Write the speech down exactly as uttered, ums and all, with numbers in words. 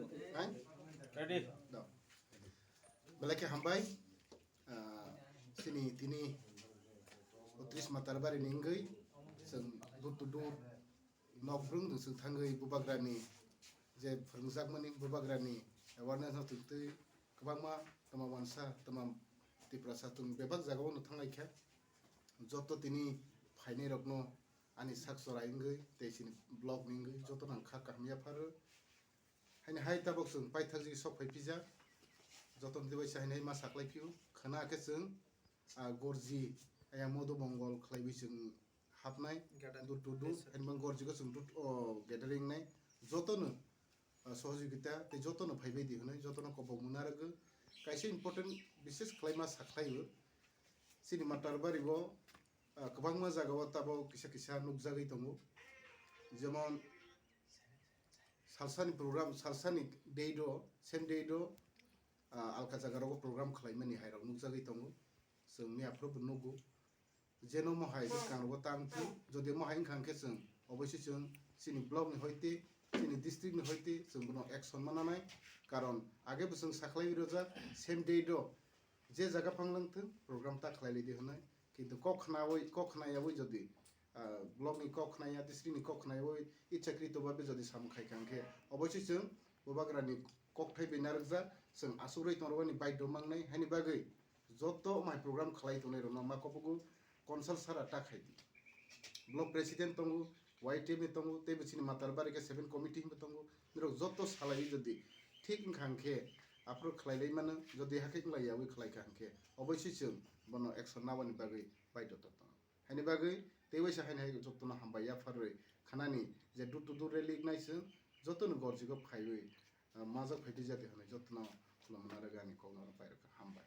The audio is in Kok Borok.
Hai? Ready? Do. Belai khe hambai. Ah, chini tini Utris Matarbari ni wngwi chwng door to door nok brwng chwng thangwi bubagrani je phwrwngjakmani bubagrani awareness no twi twi kwbangma tama wansa tama Tiprasa chwng bebak jagao no thanglaikha. Joto tini phainairokno ani sak chwrai wngwi tei chini block ni wngwi jotono ang kha kaham yapharo. Haini hai tabok chwng paithakjagwi sok phai phijak. Jotono tei waisa haini hai ma saklai phio. Khwna khe chwng, ah, gorji, ayang modo mongol khlaiwi chwng hapnai. Gathering. Door to door, yes, sir. Haini bang gorjigo chwng door, oh, gathering nai. Jotono, ah, sohojogita tei jotono phaibai di hwnwi jotono kobokma narwgwi. Kaisa important bises khlaima sakhlaio. Chini Matarbari o, ah, kwbangma jagao tabok kisa kisa nukjagwi tongo. Jemon, salsani program, salsani date o, same date o, ah, alka jaga rogo program khlaimani hai rok nukjagwi tongo. Chwng miya phuru bo nugo. Jeno mo hai bwskango tang thung, jodi mo hai wngkha hwnkhe chwng oboisoi chwng chini block ni hoite, chini district ni hoite chwng bono action ma nanai. Karon age bo chwng sakhlaiwi rwjak, same date o je jaga phang lang thung, program ta khlai lai di hwnwi. Kintu kok khnawi, kok khnayawi jodi ah, block ni kok khnaya, district ni kok khnaya, oi ichakri to babe jodi samung khai kha hwnkhe, oboisoi chwng bubagrani kokthai bai narwkjak, chwng asugwi tongrwani baidhyo mangnai, haini bagwi joto mai program khlai tongnai rokno ma kopogo consult sara ta khai di. Block president tongo, Y T F ni tongo, tei bo chini Matarbari khe seven committee hinwi tongo, nirok joto salai jodi thik wngkha hwnkhe aphuru khlai lai mano, jodi hakhe wng lai yawi khlai kha hwnkhe, oboisoi chwng bono action nabani bagwi baidhyo tongo. Haini bagwi tei waisa haini hai jotono hambai yapharwi khanani je door to door rally wngnai chwng jotono gorjigo phaiwi, ah, majak phai twijadi hwnwi jotono khulumna rwgani kokno pairwkha, hambai.